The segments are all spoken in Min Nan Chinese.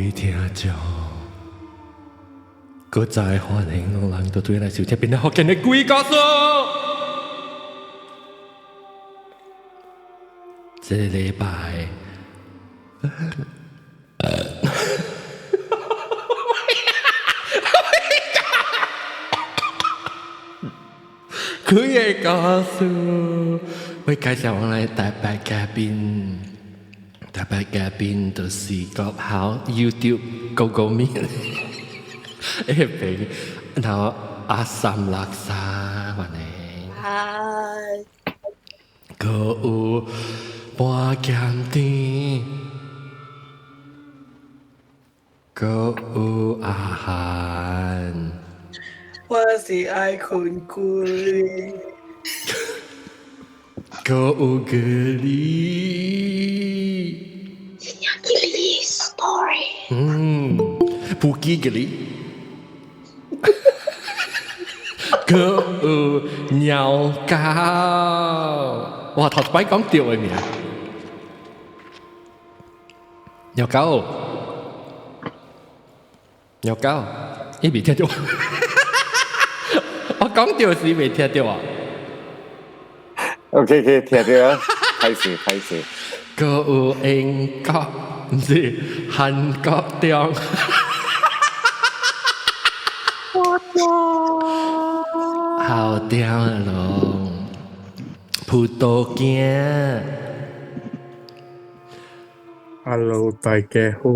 位聽眾，閣再歡迎攏人都對來收聽變得福建的鬼故事。這個禮拜，鬼的故事，會介紹我來特別嘉賓。特別嘉賓就是 Clubhouse YouTube Google Meet 那邊，然後阿三六三歡迎。嗨。閣有半鹹甜，閣有阿涵。我是愛睏鬼。閣有格里。吉里 story。嗯，不記格里。閣有鳥狗。哇，頭擺講對的名。鳥狗。鳥狗，伊未聽著。我講對時未聽著啊。 OK OK，聽著啊，歹勢歹勢。閣有英國，毋是韓國中。好屌咯，葡萄乾。 Hello，大家好。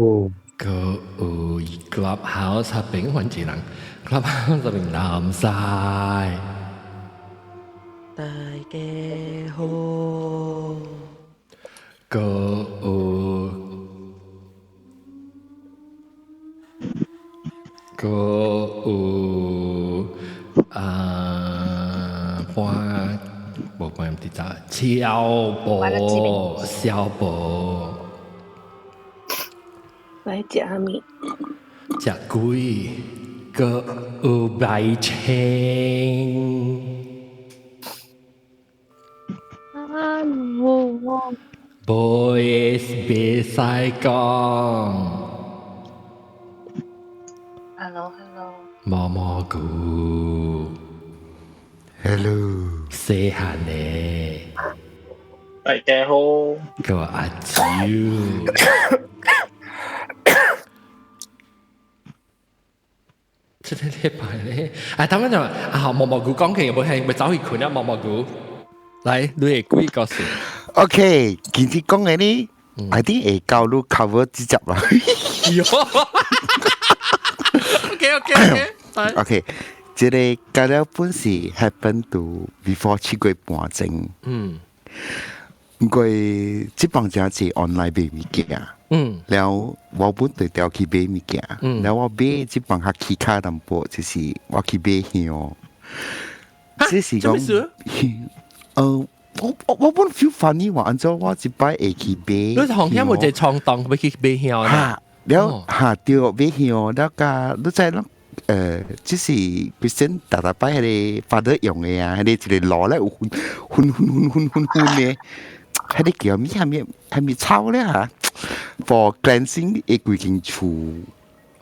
閣有 Clubhouse 入邊番一人，Clubhouse 入邊南西。大家好。閣有閣有啊半無半佇早，小寶小寶。來食啥物？食鬼，閣有白青。啊，無。 Boys 袂使講。 Hello Hello。毛毛菇。 Hello。細漢的。大家好。閣有阿蕉。這個禮拜咧，啊，等陣就啊，毛毛菇講起，有冇聽？咪走去睏啊，毛毛菇。來，你的鬼故事。 OK，今日講的呢，I think 會夠你 cover 這集啦。 OK OK OK。 OK，這個加了本是 happen to before 7月半前。因為這幫正是 online 買物件。了我本就調去買物件。了我買這幫較起卡淡薄，就是我去買香。這是講，我本 feel funny 話，按照我一擺會去買。你紅香無一個衝動欲去買香？哈，了哈對，買香了加，你知啷？就是 Christian 逐逐擺彼個 father 用的啊，彼個一個爐咧有熏熏熏熏熏熏的，彼個叫咩？啥物啥物草咧嚇？For cleansing 的規間厝。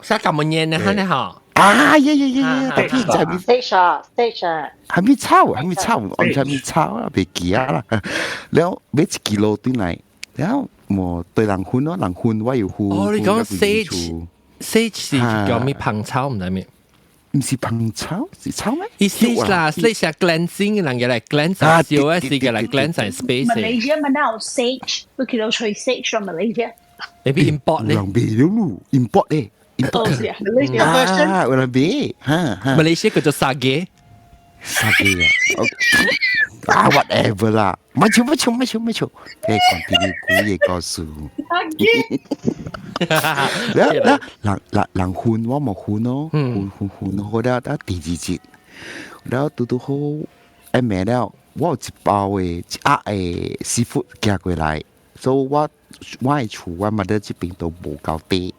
啥咁煙呢？哈呢吼？啊呀呀呀呀！特別在咪 Sage 啊，sage 啊，係咪草？係咪草？我毋知咪草啊，袂記啊啦。了買一 kilo 轉來，了無對人熏咯，人熏我又熏。哦，你講 sage，sage 是叫咩芳草？毋知咩？毋是芳草，是草咩？伊 sage 啦，sage 係 cleansing 人嘅嚟 cleanse 燒嘅是嘅嚟 cleanse space。 Malaysia 嘛，有 sage，會見到吹 sage from Malaysia。 Maybe import 咧？人賣了咯，import 咧。哦，是啊，Malaysia version。啊，有人賣，哈哈。 Malaysia 叫做 sage。 Sage 啊，啊 whatever 啦，沒錯沒錯沒錯沒錯，你講啲古嘢故事。了了，人人人熏我無熏咯，熏熏熏好了，到第二日，了拄拄好，暗暝了，我有一包的一盒的 seafood 寄過來，所以我我的厝我媽的這邊都無夠地，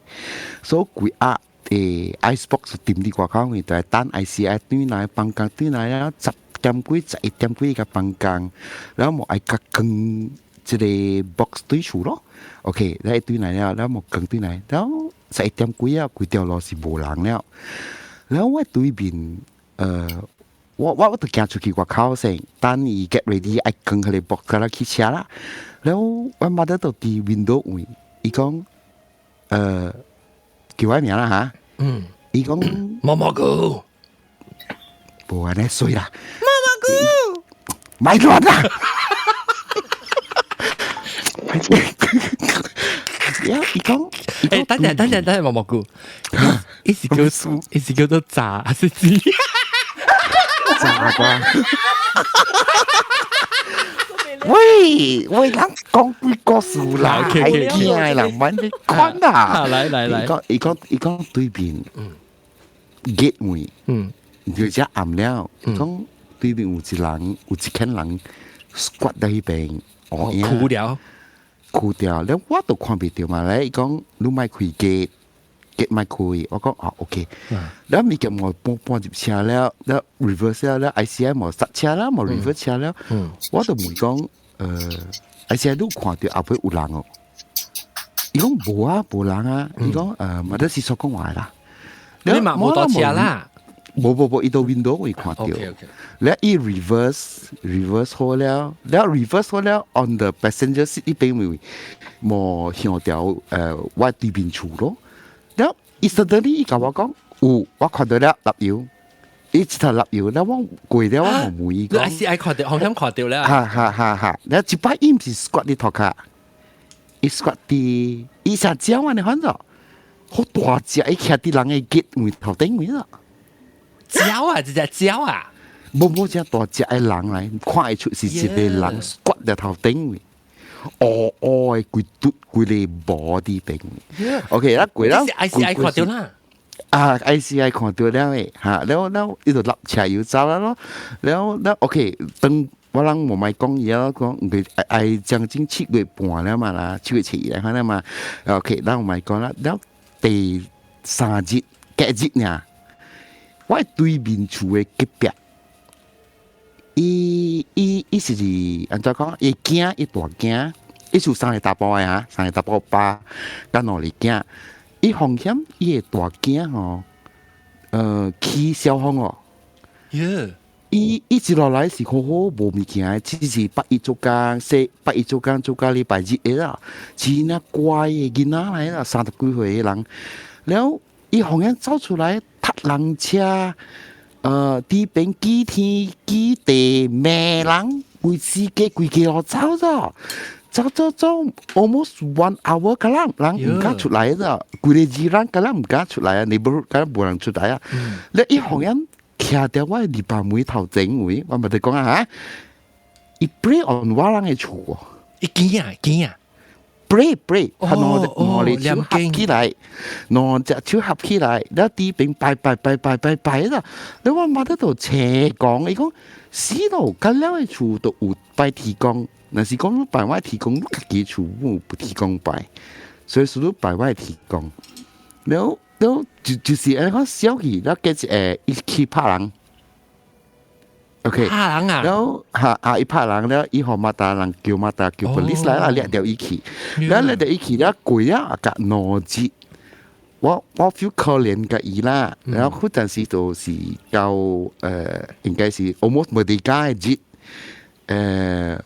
所以規盒的 ice box 踮佇外口，因為就等 ICI 轉來放工轉來了10點幾11點幾才放工，然後無愛較扛這個 box 對厝咯。OK，來轉來了，然後無扛轉來，然後11點幾啊，規條路是無人了。然後我對面，我就行出去外口先，等伊 get ready 愛扛彼個 box 啦去車啦。然後我媽就佇 window 位，伊講，叫我名啦嚇。伊講毛毛菇，無按呢衰啦。毛毛菇，咪亂啦！伊講，誒，等陣等陣等陣，毛毛菇，伊是叫做炸還是雞？炸啩？喂喂，人講幾個事啦，係聽的人免你管啦。來來來，伊講對面，gate 位，就遮暗了。伊講對面有一人，有一群人 squat 佇彼邊，哦，哭了，哭掉，了我都看袂著嘛。咧，伊講你莫開 gate，gate 莫開，我講哦 OK。了物件無搬搬入車了，了 reverse 了，了 ICI 無剎車啦，無 reverse 車了，我就問講，ICI 你有看著後尾有人哦？伊講無啊，無人啊。伊講嘛，這是說講話啦。你嘛無到車啦？無無無，伊到 window 會看著。了伊 reverse 好了，了 reverse 好了，on the passenger seat 呢邊位無向著我對面厝咯。了伊 suddenly 伊共我講有，我看著了立油，伊一頭立油，了我過了我無問伊講。你係看著，好像看著了。哈哈哈哈！了一擺伊毋是 squat 佇塗跤，伊 squat 佇伊啥鳥啊？你看著，好大隻，伊徛佇人的 gate 位頭頂位啦。鳥啊，這隻鳥啊！無無隻大隻的人來，看會出是一個人 squat 佇頭頂位，烏烏的規嘟規个毛佇邊。OK，啦過了。 ICI 看著啦。啊，ICI 看著了的，哈，了了伊就落車又走了咯，了了 OK，當我人無莫講伊啊，講毋愛將近7月半了嘛啦，7月7來看了嘛，OK，咱無莫講啦，了第三日隔日爾，我對面厝的隔壁，伊是按怎講？伊囝伊大囝，伊是有三个查埔的哈，三个查埔爸佮兩个囝。伊風險伊的大囝吼，起消防哦。伊一直落來是好好無物件的，只是拜一做工，說拜一做工做到禮拜日的啦，真啊乖的囡仔來啦，30幾歲的人，了伊風險走出來，踏人車，佇邊指天指地罵人，規世界規家路走咗。走走走，almost one hour 個人人毋敢出來咗，規个治安個人毋敢出來啊，neighborhood 個人無人出來啊。你伊風險徛佇我籬笆門頭前位，我咪得講啊嚇，伊 pray on 我人的厝哦，伊驚啊驚啊，pray pray，他兩兩隻手合起來，兩隻手合起來，了佇邊拜拜拜拜拜拜啦，你我媽得度斜講，伊講死咯，甲了的厝都有拜天公。若是講你拜我天公，你家己厝有天公拜，所以說你拜我天公。了了就是按呢講小氣，了結一去拍人。OK，拍人啊！了哈啊，伊拍人了，伊予馬達人叫馬達叫 police 來啦，掠著伊去，了掠著伊去了過啊，甲兩日，我 feel 可憐共伊啦，然後嗰陣時就是到應該是 almost 無佇家的日，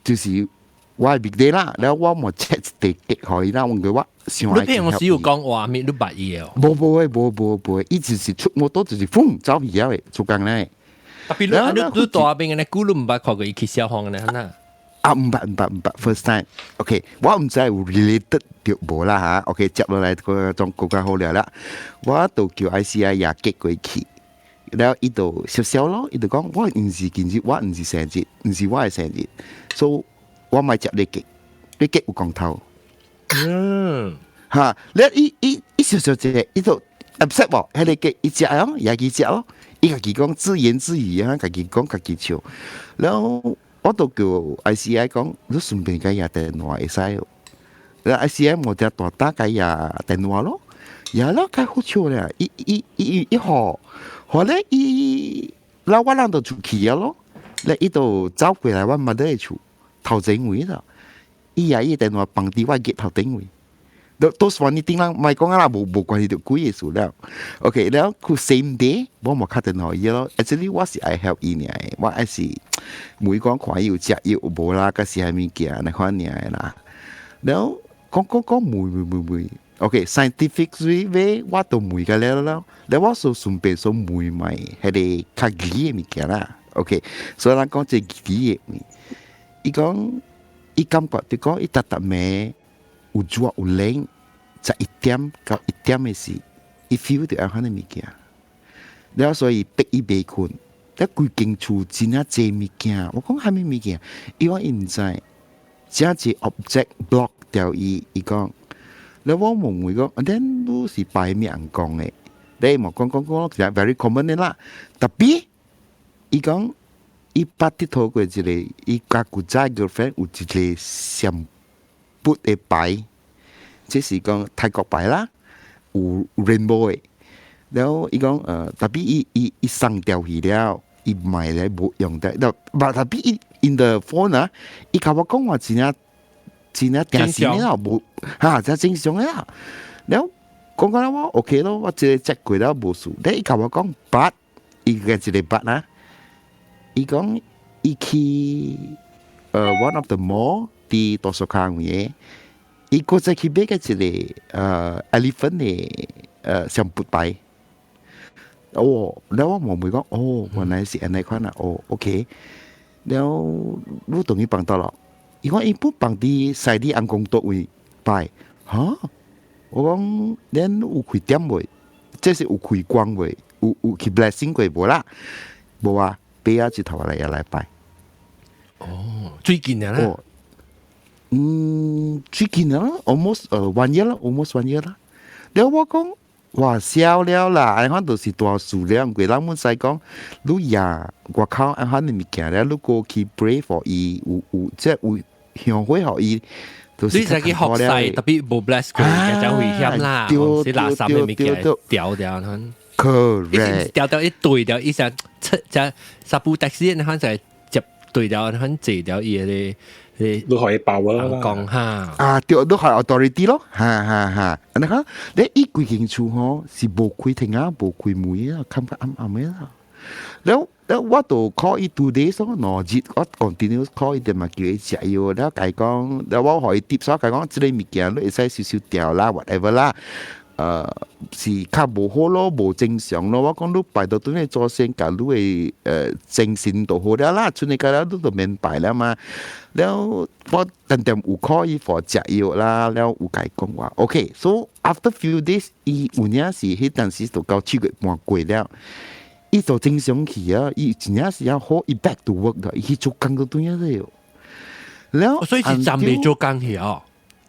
就是我的 big day 啦，了我無切一塊 cake 予伊啦，因為我想你平時有講話物，你捌伊的哦？無無的，無無無，伊就是出摩托就是風走去了的，做工咧。特別你大邊的久你毋捌看過伊去消防的，哪？啊，毋捌毋捌毋捌，first time。OK，我毋知有 related 著無啦嚇。OK，接落來個種更加好了啦。我就叫 ICI 也寄過去，了伊就笑笑咯，伊就講我毋是今日，我毋是生日，毋是我的生日，所以我莫接你 cake，你 cake 有光頭。嚇，了伊伊伊笑笑一個，伊就 upset 無，彼個 cake 伊食哦，也去食咯，伊家己講自言自語啊，家己講家己笑，了我就叫 ICI 講，你順便共伊電話會使哦。了 ICI 無只大打共伊電話咯，也了較好笑咧，伊伊伊伊予，後來伊，了我人就出去啊咯，了伊就走過來阮媽的厝頭前位啦，伊也伊電話放佇我額頭頂位，都都算你頂啦，唔係講啊啦，無無關係到鬼嘅事了。OK，了佢 same day 我無敲電話伊咯。Actually 我是愛 help 伊爾，我愛是每講看伊有食藥無啦，抑是啥物件那款爾啦。了講講講問問問問，OK，scientifically 話我都問過了了，了我說順便說問覓彼個較義的物件啦。OK，所以咱講這義的物，伊講伊感覺就講伊逐逐暝有熱有冷，11點到1點的時，伊 feel 到按款的物件，了所以逼伊袂睏，了規間厝真正濟物件，我講啥物物件，伊講伊毋知，真濟 object block 掉伊，伊講，了我問伊講，then 你是拜咩人講的？你莫講講講，其實 very common 的啦，tapi 伊講伊捌佚佗過一個，伊共古早 girlfriend 有一個上筆的牌，這是講泰國牌啦，有 rainbow 的。了伊講tapi 伊伊伊送掉去了，伊賣咧無用的。了，but tapi 伊 in the phone 啊，伊共我講話真正真正定時了，無哈，真正常的啦。了講講了我 OK 咯，我這個 check 過了無事。了伊共我講 but，伊個一個 but 啊，伊講伊去one of the mall 佇多數卡位，伊閣再去買個一個elephant 的上筆牌。哦，了我問伊講，哦，原來是按呢款啊，哦，OK。了你當伊放佗咯？伊講伊不放佇西里翁公佗位拜，哈？我講恁有開點未？這是有開光未？有有去 blessing 過無啦？無啊，爬啊一頭來也來拜。哦，最近啊啦。哦，嗯，最近啊，almost one year 啦，almost one year 啦。了我講，哇，痟了啦！按款就是大事了，過人阮使講，你也外口按款的物件了，你過去 pray for 伊，有有即有香火予伊，你使去學勢，tapi 無 bless 過，就危險啦，是垃圾的物件掉掉， Correct，掉掉一堆掉，一下出就十部的士，你看就接對掉，你看坐掉伊個。你可以爆啦，講哈啊，對，你係 authority 咯，哈哈哈。你看，你伊規間厝吼是無開廳啊，無開門啊，感覺暗暗的啦。了了，我就 call 伊 2 days 咯，2日我 continue call 伊，嘛叫伊食藥，了共伊講，了我予伊 tips，共伊講，這個物件你會使少少掉啦，whatever 啦。是較無好咯，無正常咯。我講你拜到對你祖先，共你的精神就好了啦，出嚟個了你就免拜了嘛。了我定定有 call 伊 for 食藥啦，了有共伊講話。OK，so after few days，伊有影是彼陣時就到7月半過了，伊就正常去啊，伊真正是要好，伊 back to work 的，伊去做工都對啊了。了，所以是暫未做工去哦。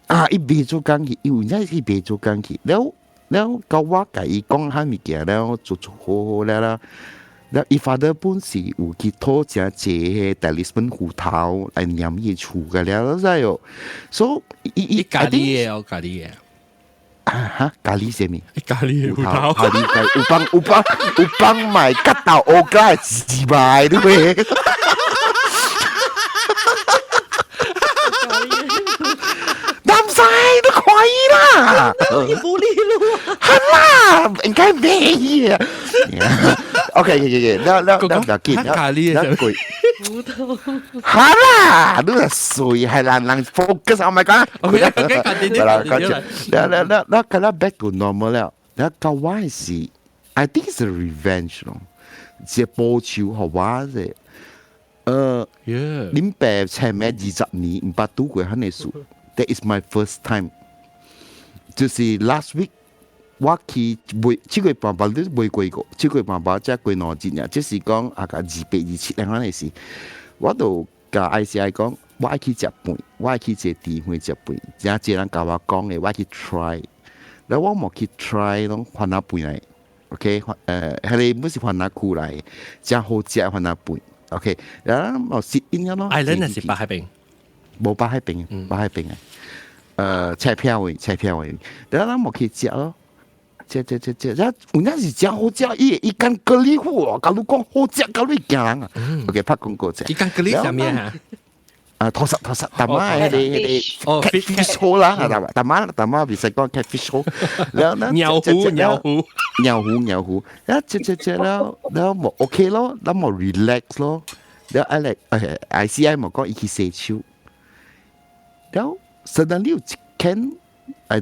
啊，伊未做工去，伊有影是未做工去了。了，到我共伊講下物件了，做做好好了啦。了，伊 father 本是有去討誠濟個 talisman 符頭來念伊厝個了，知哦。所以伊伊咖喱的哦，咖喱的。啊哈，咖喱啥物？咖喱符頭，咖喱有幫有幫有幫賣吉豆烏雞自賣對。南西都可以啦，你不理路啊？係啦，應該沒嘢。OK OK OK，了了了，不要緊，咖喱了貴。好啦，你係水係人人 focus，我咪講。 OK OK，趕緊，了了了了，佢啦 back to normal 了。了到我是，I think it's a revenge 咯，這報仇予我啫。恁爸前面20年毋捌拄過彼个事。That is my first time。就是 last week 我去買7月半捌你買過個，7月半捌才過2日爾，就是講啊個28、27兩款的事，我就共 ICI 講，我愛去食飯，我愛去一個甜會食飯，誠濟人共我講的，我愛去 try，了我無去 try 攏番仔飯來，OK，彼個不是番仔區來，誠好食的番仔飯，OK，然後無適應了咯。 Island 是北海邊？無北海邊，北海邊的，車票位，車票位，然後咱無去食咯，食食食食，了有影是誠好食，伊伊間咖喱糊，共你講好食，共你驚人啊！OK，拍廣告者。伊間咖喱啥物啊？啊，拖實拖實，大媽係你你哦 catfish 好啦，大媽大媽大媽別使講 catfish 好，然後呢，尿糊尿糊尿糊尿糊，一食食食了，然後冇 OK 咯，然後冇 relax 咯，然後 I 嚟 ICI 冇講伊去洗手，然後 suddenly 有一間啊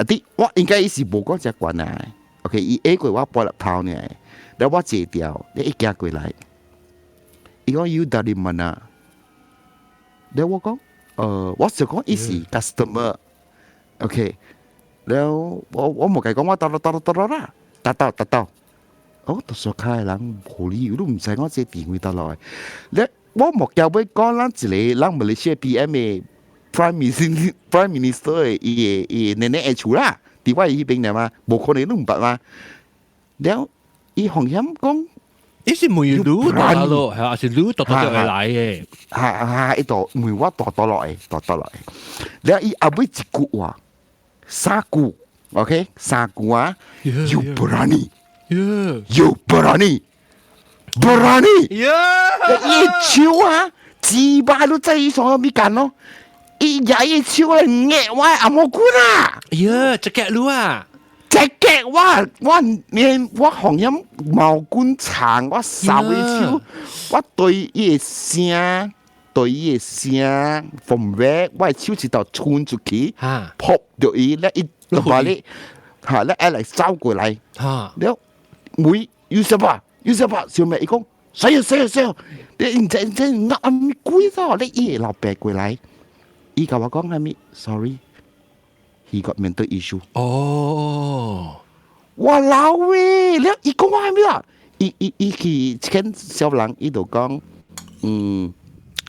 啲我應該伊是無講這關啊，OK，伊下過我半粒頭呢，然後我坐掉，你一行過來，伊講 you dari mana？然後我講，我就講伊是 customer，OK，然後我冇計講我到到到到到啦，達到達到，哦，讀書卡的人無理由都毋知我這電話倒落來，你我目標欲講咱一個咱馬來西亞 PM 的 Prime Minister 的伊的奶奶的厝啦，佇我彼邊爾嘛，無可能你毋捌嘛，了伊風險講。伊是問你大咯，係啊，是你大大就會來嘅。哈哈，伊就問我大大落來，大大落來。了伊後尾一句話，三句，OK，三句啊，You berani，You berani，berani。伊手啊，雞巴都在伊手邊幹咯。伊舉伊手來捏我阿毛骨啊！呀，這個你啊！隻腳我我連我紅音毛管長，我掃伊手，我對伊的聲，對伊的聲，from where 我的手指頭伸出去，撲著伊，咧伊就把你，嚇，咧愛來走過來，了每有什麼有什麼，小妹伊講，死啊死啊死啊！你唔知知噏乜鬼咗？你伊老爸過來，伊共我講啥物？Sorry。He got mental issue。哦，哇老喂，你伊講我係咩啊？伊伊伊去一間小人，伊就講，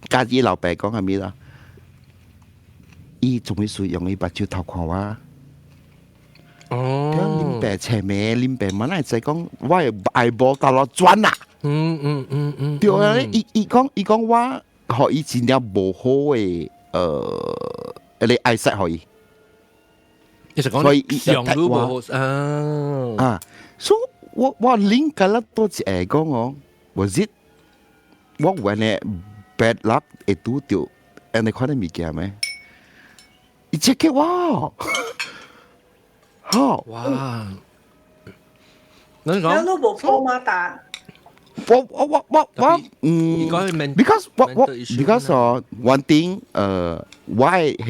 家己老爸講係咩啦？伊做咩事用伊目睭偷看我？哦，恁爸邪命，恁爸嘛，哪會知講我的 eyeball 到落轉啊？對啊，伊伊講伊講我，予伊真正無好的，你 eyesight 予伊。所以上路無好啊啊，所以我我諗緊啦，多一個講哦，was it 我有按呢 bad luck 會拄著按呢款的物件咩？伊這個我，好哇！你講都無破馬打。我我我我我嗯，because 我我 because 哦，one thing 我係個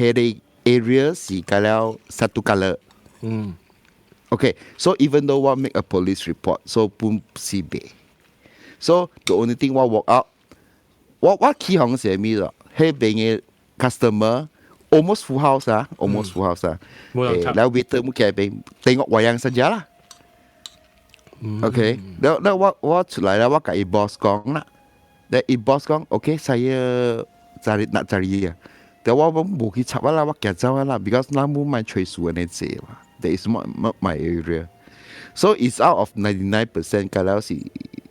area 是改了 satu color。Okay, so even though 我 make a police report, so 本是袂。So the only thing 我 walk out，我我起行是咩咯？彼邊的 customer almost full house 啊，almost full house 啊。然後 waiter 冇企邊，tengok wayang saja 啦。OK，然後我我出來啦，我共伊 boss 講啦，然後伊 boss 講，OK，saya cari nak cari 啊。但我無去插啦，我行走啦，because 咱冇買吹數的那濟嘛，that is not my area. So it's out of 99% kalau 是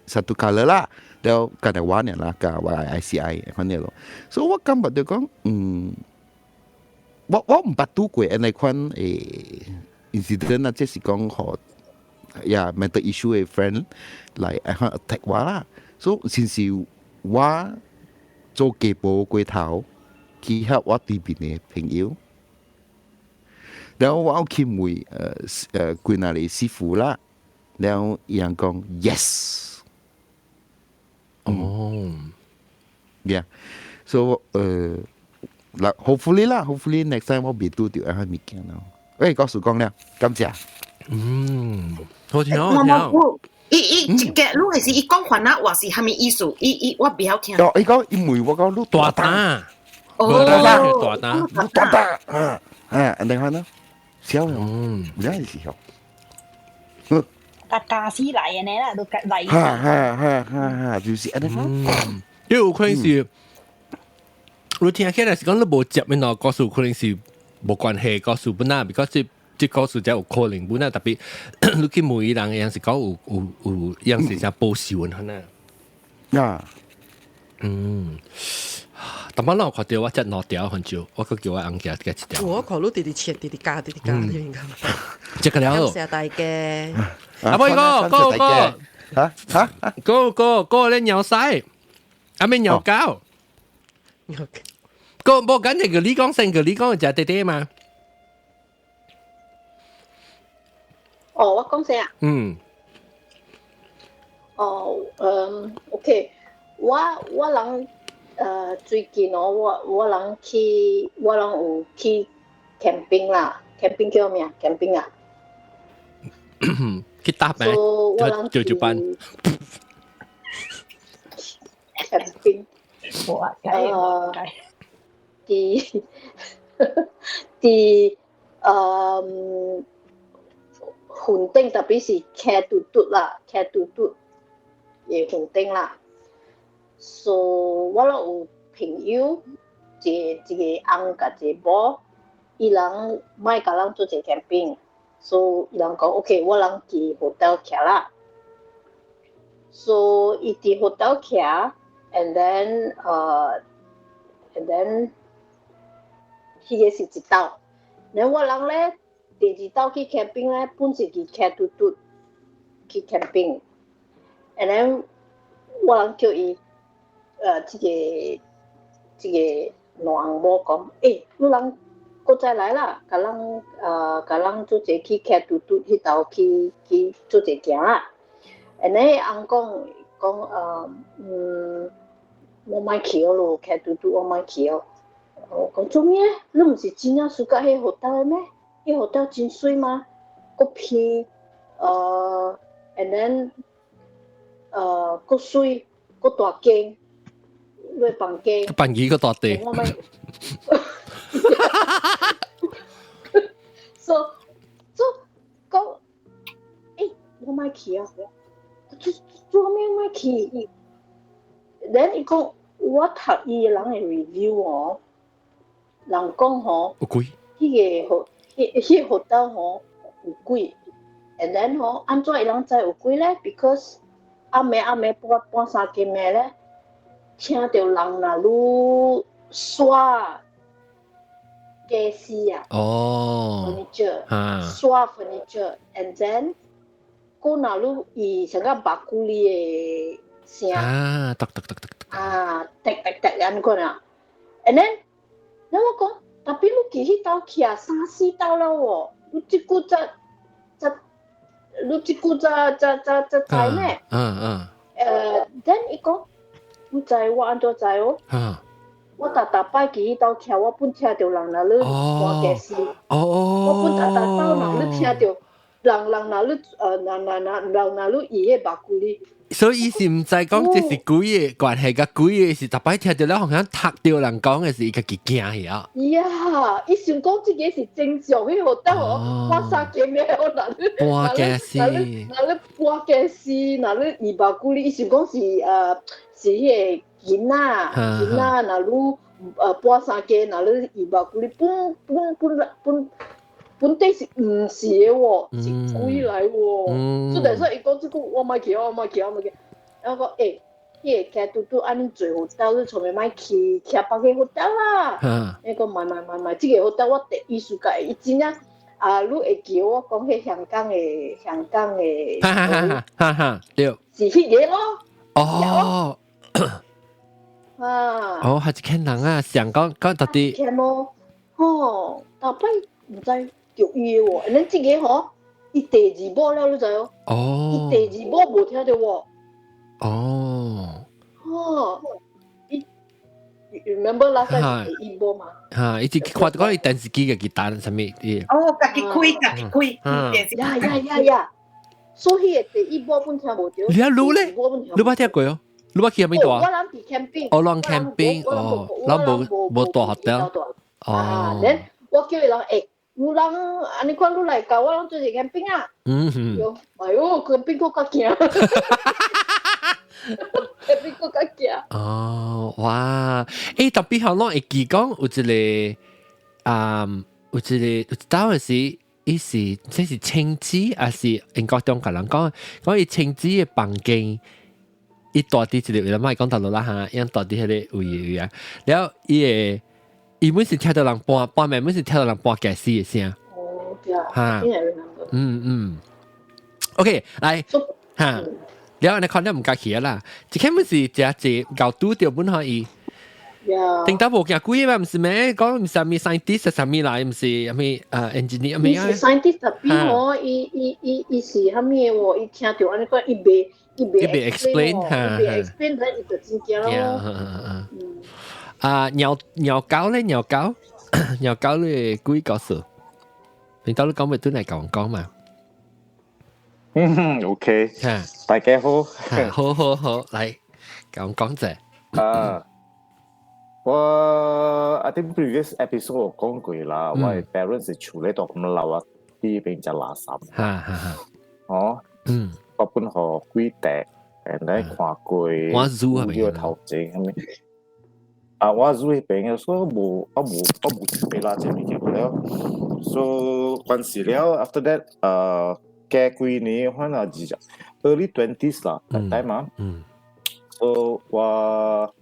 satu color 啦，然後今日我呢啦，加我 ICI 款呢咯。所以我感覺就講，我我毋捌拄過按呢款incident 啊，這是講予呀 mental issue 的 friend 來按款 attack 我啦。所以先是我做家婆過頭。去 help 我對面的朋友，然後我有去問幾若個師傅啦，然後伊人講 yes，哦，yeah，so 嗱，hopefully 啦，hopefully next time 我袂拄著按款物件咯。喂，告訴講了，感謝。好聽好聽。伊伊一個你係是伊講番仔話是啥物意思？伊伊我袂曉聽。哦，伊講伊問我講你大膽。哦，大膽，大膽，啊啊，你看呢？笑，有陣時候，大家死來的呢啦，都來。哈哈哈哈哈，就是按呢款。因為有可能是，你聽起來是講你無接的喏，故事可能是無關係，故事本來，because 這這故事才有可能本來特別，你去問伊人，樣是講有有有樣是像報仇的呢。啊，但我我看到我這兩條很少，我閣叫我翁仔加一條。我看你直直切，直直加，直直加，點解？這個了。感謝大家。阿妹哥，哥哥，嚇嚇，哥哥哥咧鳥屎，阿咩鳥狗。個冇緊係個你講先，個你講就弟弟嘛。哦，我講先啊。嗯。哦，嗯，OK，我人最近哦，我人有去 camping 啦，camping 叫咩啊？camping 啊？去搭咩？做做班。 camping。我計我計。佇雲頂，特別是騎嘟嘟啦，騎嘟嘟嘅雲頂啦。So 我攏有朋友，一個一個翁佮一個某，伊人莫共人做一個 camping，so 伊人講 OK，我人佇 hotel 徛啦。So 伊佇 hotel 徛，and then 彼個是一道，然後我人咧第二道去 camping 咧，本是去騎嘟嘟去 camping，and then 我人叫伊，這個兩翁某講，欸，你人閣再來啦，共人做齊去騎嘟嘟彼頭去做齊行啦。And then 翁講講我莫去哦囉，騎嘟嘟我莫去哦。我講做咩？你毋是真正 suka 彼 hotel 的咩？彼 hotel 真媠嗎？閣偏，and then 閣媠，閣大間，你的房間。房間閣大地。我莫。So 講，欸，我莫去啊！做咩莫去？Then 伊講，我讀伊的人的 review 哦，人講吼，有鬼。彼個 hotel 吼有鬼，and then 吼，按怎伊人知有鬼咧？Because 暗暝暗暝半三更暝咧，聽著人若愈刷傢俬啊，furniture，刷 furniture，and then 閣若愈伊像個肉骨梨的聲，啊，得得得得得，啊，滴滴滴按款啊，and then，然後我講，特別你去彼兜徛三四兜了喎，你這久才才，你這久才才才才知呢？Then 伊講，你知我按怎知哦？我逐逐擺去彼兜徛，我本聽著人若咧搬傢俬，我本逐逐兜人咧聽著人若咧人人人人若咧伊的目骨哩。所以伊是毋知講這是鬼的關係，佮鬼的是逐擺聽著了，好像讀著人講的是伊家己驚去啊。呀，伊想講這個是正常，彼個等我半三更暝我若咧搬傢俬，若咧搬傢俬，若咧伊目骨哩，伊想講是彼個囡仔，若愈半三更，若咧伊目骨哩，本本本本本底是毋是的喎，是鬼來喎。所以說伊講這句我莫去，我莫去，我莫去。然後講欸，彼個騎嘟嘟按呢濟 hotel，你從來莫去，徛別个 hotel 啦。伊講莫莫莫莫，這個 hotel 我第一 suka，伊真正啊，你會記我講彼香港的，哈哈哈哈哈，對，是彼個咯。哦。啊！哦，係一間人啊，想講講到底。聽咯，哦，逐擺毋知著伊喎，恁這個吼，伊第二某了，你知哦？哦。伊第二某無聽著喎。哦。哦。伊，remember last time 第一某嘛？哈，伊直看講伊電視機家己彈啥物？哦，家己開，家己開電視。呀呀呀呀！所以彼個第一某本聽無著。你啊，你咧？你捌聽過哦？你捌去啥物蹛？我人佇 camping。哦，人 camping，哦，人無蹛 hotel。哦。then 我叫伊人欸，有人按呢款你來共我人做一 camping 啊。哎喲，camping 閣較驚。camping 閣較驚。哦，哇！欸，特別好攏會記講有一個啊，有一個有一道的是，伊是這是清子，還是英國中國人講講伊清子的房間。伊蹛佇一個位，莫講頭路啦哈，伊蹛佇彼個位位啊。然後伊會，伊每次聽著人搬搬暝，每次聽著人搬傢俬的聲。哦，對啊。哈。嗯嗯。OK，來，哈。然後你看你毋敢去啊啦，一開始是誠濟𠢕拄著本可以。頂得無驚鬼嘛，毋是咩？講毋是啥物 scientist 啥物來，毋是啥物engineer 咩啊？伊是 scientist 特別哦，伊伊伊伊是啥物喎？伊聽到按呢講，伊袂伊袂 explain 伊袂 explain，咱伊就真驚咯。啊，鳥鳥狗咧，鳥狗，鳥狗咧，鬼故事。你到你講咪對嚟講講嘛？嗯，OK，大家好，好好好，嚟講講者。啊，我 I think previous episode 我講過啦，我 parents 是厝咧度咁老啊，啲邊隻垃圾。哈哈哈。哦，我本學幾地，然後看過，我租係咪？呢個頭前係咪？啊，我租迄邊，所以無我無我無準備啦，這物件了。So 關事了，after that，過幾年可能20 early 20s 啦，that time 啊。So 我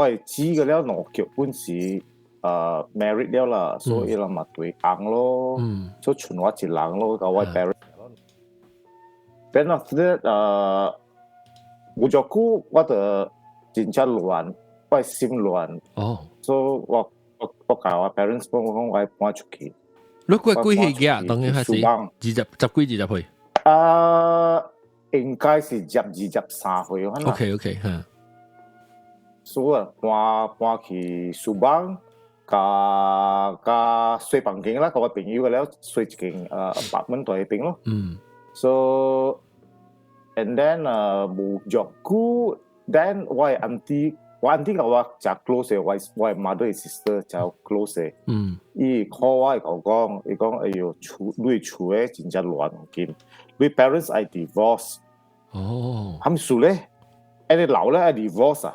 會知個了，兩腳本是married 了啦，所以伊人嘛對翁咯，所以剩我一人咯，佮我 parents。Then after that，無多久我就真正亂，我心亂。所以我共我 parents 講，我講我愛搬出去。你過幾歲嘅？當然係是20、十幾20歲。啊，應該是十23歲。 OK，嚇。所以搬去蘇邦，佮洗房間啦，佮我朋友個了，洗一間apartment 在彼邊咯。So and then 無多久，then 我的 auntie，我 auntie 佮我誠 close 的，我的 mother 的 sister 誠 close 的。伊 call 我，伊共我講，伊講哎喲，厝你厝的真正亂緊，你 parents 愛 divorce。啥物事咧？欸你老咧愛 divorce 啊？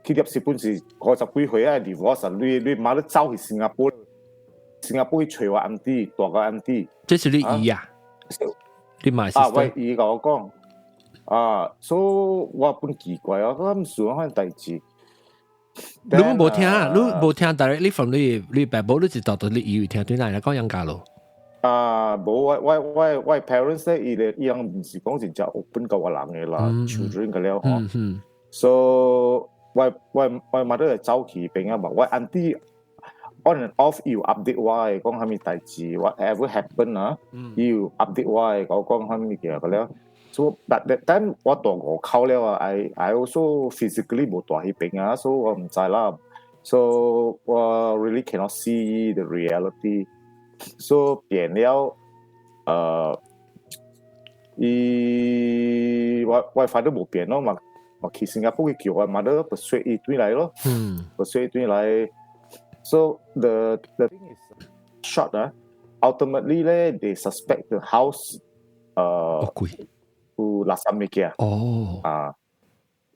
佢入是本是50幾歲愛 divorce 啊？你媽都走去新加坡，新加坡去揣我 auntie，大個 auntie。這是你姨啊？你媽啊，我姨共我講，啊，所以我本奇怪啊，我毋想款代誌。你無聽，你無聽 directly from 你爸母，你是到到你姨聽對來來講養家咯。啊，無我 parents 咧，伊咧伊人毋是講真正 open 佮我人的啦，children 個了吼。So 我 mother 會走去邊啊嘛，我 auntie on and off 伊有 update 我的講啥物代誌，whatever happen 啊，伊有 update 我的，我講啥物件個了。So but that time 我蹛外口了啊，I also physically 無蹛彼邊啊，所以我毋知啦。So 我 really cannot see the reality。So 變了，伊我 father 無變咯嘛，嘛去新加坡去叫我 mother persuade 伊轉來咯，persuade 轉來。So the thing is short 啊，ultimately 咧，they suspect the house 有垃圾物件。啊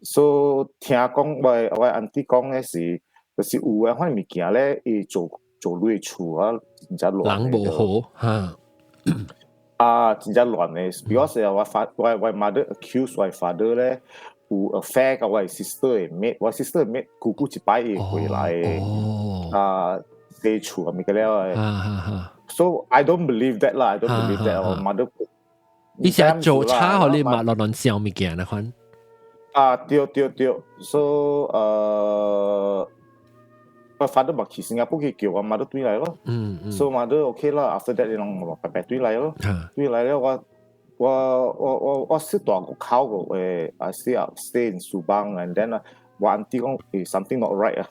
，so 聽講我 auntie 講的是，就是有的款物件咧，伊做做你厝啊，真正亂。人無好嚇。啊，真正亂的，because 我 mother accuse 我 father 咧有 affair 佮我 sister 的 maid，我 sister 的 maid 久久一擺會回來，啊，洗厝啊物個了的。So I don't believe that 啦，I don't believe that 我 mother。伊是做差，予你嘛亂亂想物件那款。啊，對對對，so 我 father 嘛去新加坡去叫我 mother 轉來咯。So mother OK 啦，after that 伊攏嘛白白轉來咯。轉來了我是蹛外口個誒，I still stay in Subang and then 我 auntie 講 something not right 啊。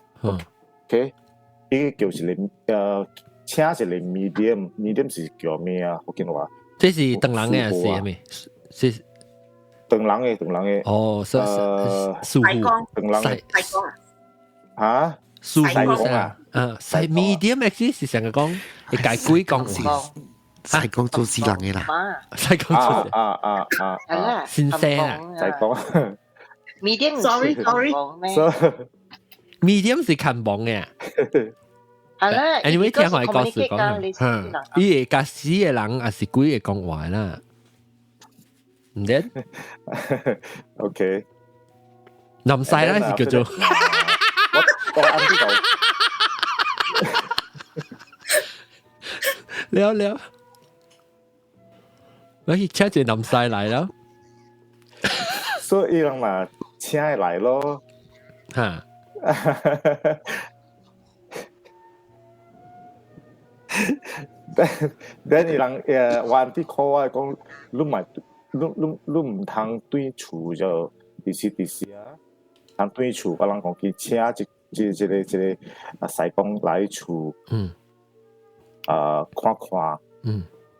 OK，伊叫一個請一個 medium，medium 是叫咩啊？福建話。這是唐人的是啥物？是唐人的，唐人的。哦，是師傅。唐人的。嚇？師傅啊？啊，係 medium actually 是成個講，會解鬼講是。西講做死人的啦，西講做啊啊啊啊！先生啊，西講。 medium sorry sorry。 medium 是看網嘅。係啦，anyway 聽我講事講，伊會共死的人，抑是鬼會講話啦。毋對？OK。南西啦是叫做。我 auntie 就。了了，我去請一個南西來了。所以伊人嘛請伊來咯。嚇。Then 伊人我 auntie call 我講，你咪你你你毋通轉厝就佇時佇時啊，通轉厝，我人講去請一這這個這個啊，師公來厝，啊看看，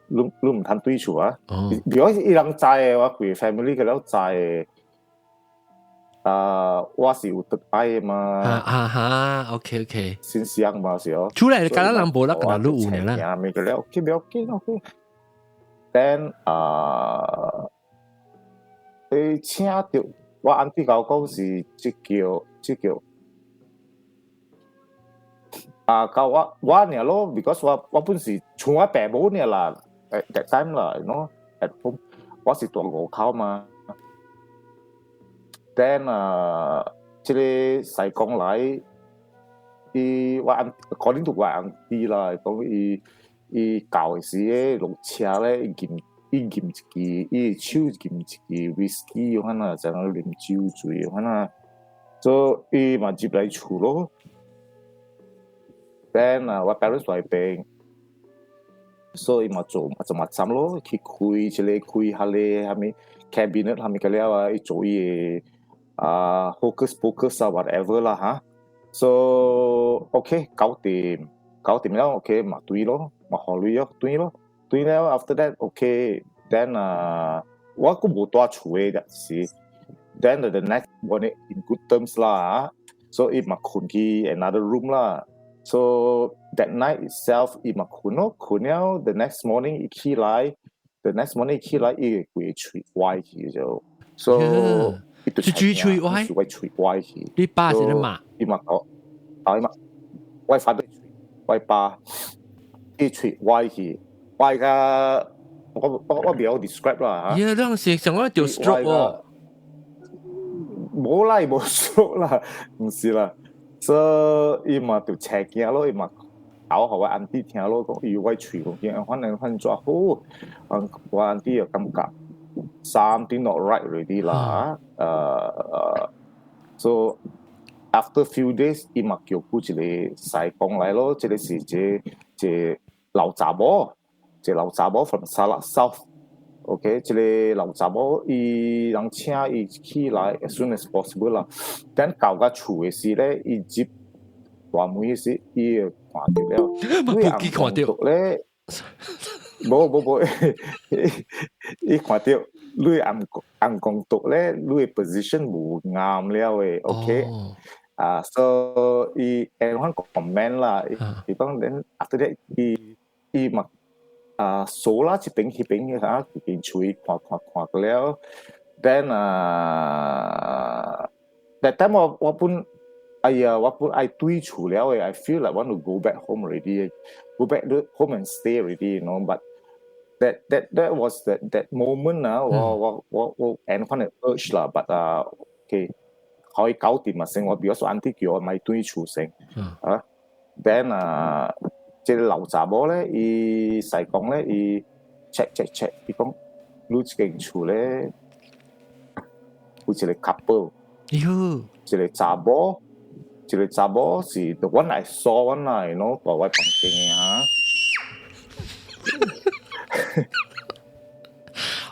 你你毋通轉厝啊？如果伊人知的，我規個 family 個了知的，啊，我是有得愛的嘛。啊啊哈，OK OK。先生嘛是哦。出來敢若人無啦，敢若你有呢啦。咪個了，OK 不要緊，OK。Then 啊，伊請著我 auntie 共我講是這叫這叫。啊，到我我爾咯，because 我我本是像我爸母爾啦，at that time 啦，you know at home，我是住五口嘛。Then 啊，這個師公來，伊我 according to 我 auntie 啦，講伊伊舊時咧落車咧，伊飲伊飲一支，伊手飲一支 whisky，可能就啉酒醉，可能，所以伊嘛入來厝咯。Then 啊，我 parents 在邊，所以嘛做嘛就嘛針咯，去開一個開下咧，啥物 cabinet 啥物個了啊，伊做伊個啊 hocus pocus 啊 whatever 啦嚇。So OK 搞掂，搞掂了 OK 嘛對咯，嘛予鐳咯，對咯，對了 after that OK，then 啊，我閣無蹛厝的就是，then the next one in good terms 啦，所以伊嘛睏去 another room 啦。So that night itself，伊嘛睏咯，睏了 the next morning 伊起來，the next morning 伊起來，伊個規喙歪去就，so 伊就喙喙歪，我喙歪去。你爸是咧嘛？伊嘛講，啊伊嘛，我反對喙，我爸，伊喙歪去，歪甲我我我袂曉 describe 啦嚇。耶，兩是上個著 stroke 喎。無啦，無 stroke 啦，毋是啦。所以伊嘛就斜驚咯，伊嘛講予我 auntie 聽咯，講伊我喙講見反正反正好，我 auntie 又感覺 something not right already 啦，so after few days 伊嘛叫過一個師公來咯，這個是這這老查某，這老查某 from Salak South。OK，這個老查某伊人請伊起來 as soon as possible 啦。等到甲厝的時咧，伊入大門時，伊會看著了。無記看著咧，無無無，伊看著你暗暗公讀咧，你的 position 無啱了的，OK。啊，所以伊會講 comment 啦，伊講 then after that 伊伊嘛。啊，數啦，這邊彼邊啊，邊喙看看看過了，then 啊，that time 我我本，哎呀，我本愛轉厝了的，I feel like want to go back home already，go back home and stay already，you know，but that was that moment 啊，我我我我按款的 urge 啦，but 啊，OK，可以搞掂啊先，我比如說 auntie 叫我莫轉厝先，啊，then 啊。這個老查某咧，伊師公咧，伊 check check check，伊講你這間厝咧有一個 couple，喲，一個查某，一個查某是 the one I saw one 啦，you know，佇我房間的哈。